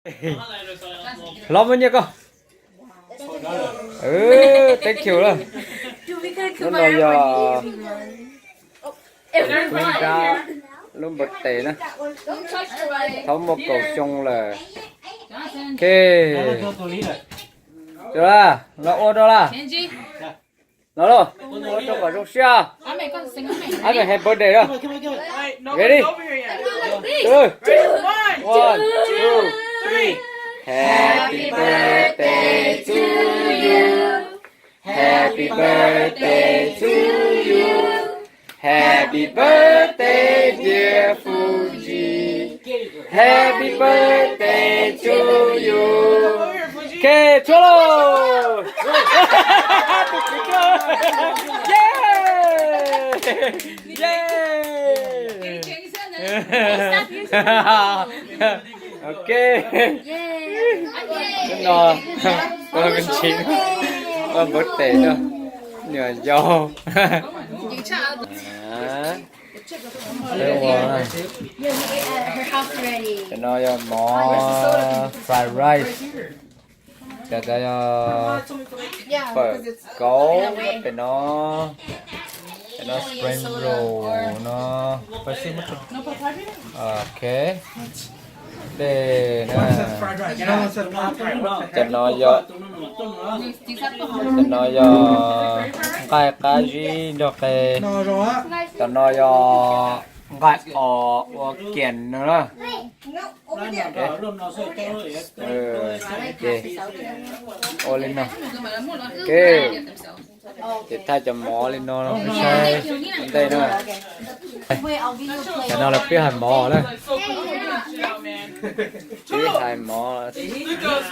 Hlob muab nyiaj koj. Thank you lawm. Hnub no yog lub nrab, lub birthday na. Thaum muaj kaum xyoo lawm. Ok. Los ua rau lawm. Los lauj, ua rau kom zoo siab. Ab, mem happy birthday lawm. Ready? Three, one, two, three. Happy birthday to you. Happy birthday to you. Happy birthday, dear Fuji. Happy birthday to you. Ok, tsuag lauj. Tus kwv tsuag. Yeah. Yeah. Ok. Hnub no, ua me ntsis, ua birthday no, nyuam yaus. Peb ua, cov no yog mov fried rice, cov no yog fawm kaub pem no, cov no spring roll no. Ok. Dej na. Cov no yog, cov no yog nqaij qab zib nrog qe. Cov no yog nqaij os ua kiam no na. Ua li no. Ok. Ces thaij cov mov li no peb saib ua ntej na. Cov no los peb hais mov na. Peb hais mov. Los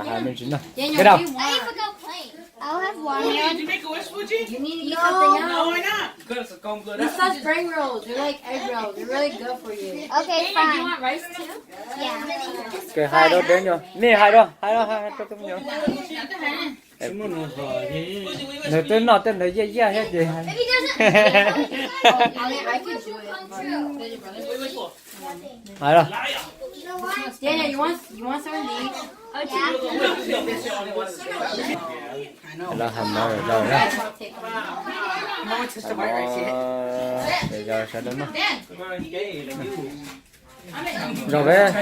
hais me ntsis no. Get out. I'll have one. You need something else? These are spring rolls. They're like egg rolls. They're really good for you. Okay, fine. Hais rau dev nyuag, nej hais rau, hais rau, hais rau tus me nyuam. Nws twb noj tej ntawd yaj yaj thiab ces. Hais los. Daniel, you want, you want some of these? Lawv hais mov lawm na. Hais mov lawm, sawv daws noj. Zaum peb, zaum. Lawv los.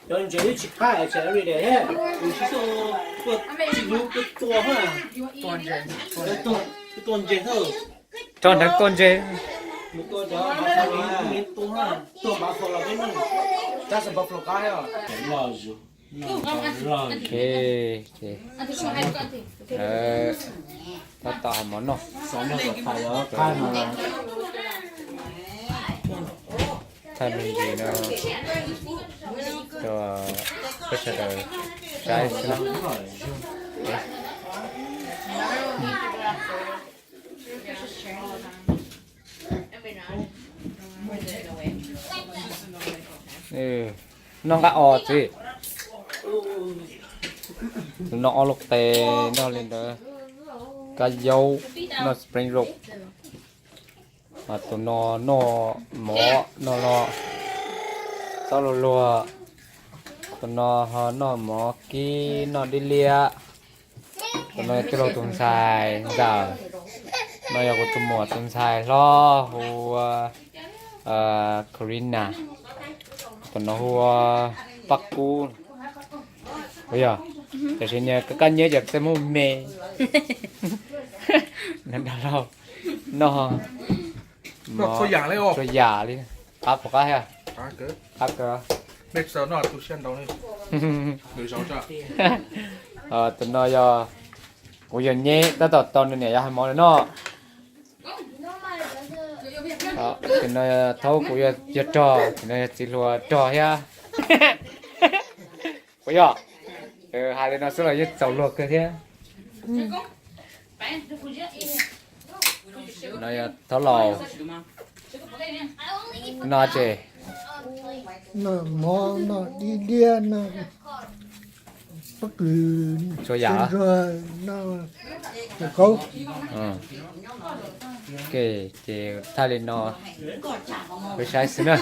Cov ntses twb tsis qab, everyday thiab. Tus tsis tuaj, tuaj txij hnub twb tuaj ha. Twb tuaj ntses thiab. Rog nrad tuaj ntses. Mus tua cov npam flo, tuaj npam flo los peb noj. Tab sis npam flo qab thiab. Ok, ces tab tom hais mov noj. Thaij me ntsis no rau peb sawv daws saib xwb na. Noj nqaij os txiv. Tus no ob lub qe noj li ntawd, kab yaub, noj spring roll. Tus no noj mov no los txhob luag luag. Tus no ho noj mov kib noj dib liab. Tus no yog tij laug tus ntxhais ntxawm, no yog kuv tus muam tus ntxhais hlob hu ua Corina, tus no hu ua Paj Kub. Ua yog, tiam sis nyias kab nyiab ces tej muaj me. Noj txhua yam li, qab puas qab thiab? Qab kawg. Tus no yog, kuv yog nyeb tab tom tau nws niam yau hais mov no. Tus no thaub kuv yog rog, tus no yog txiv hluas rog thiab. Puas yog? Hais li no xwb los yeej txaus luag kawg thiab. No yog thaub laus no ces, noj mov noj diab diab no, pob kws tsuas yam ntsuag no, qaub. Ces thaij li no, peb saib xwb na.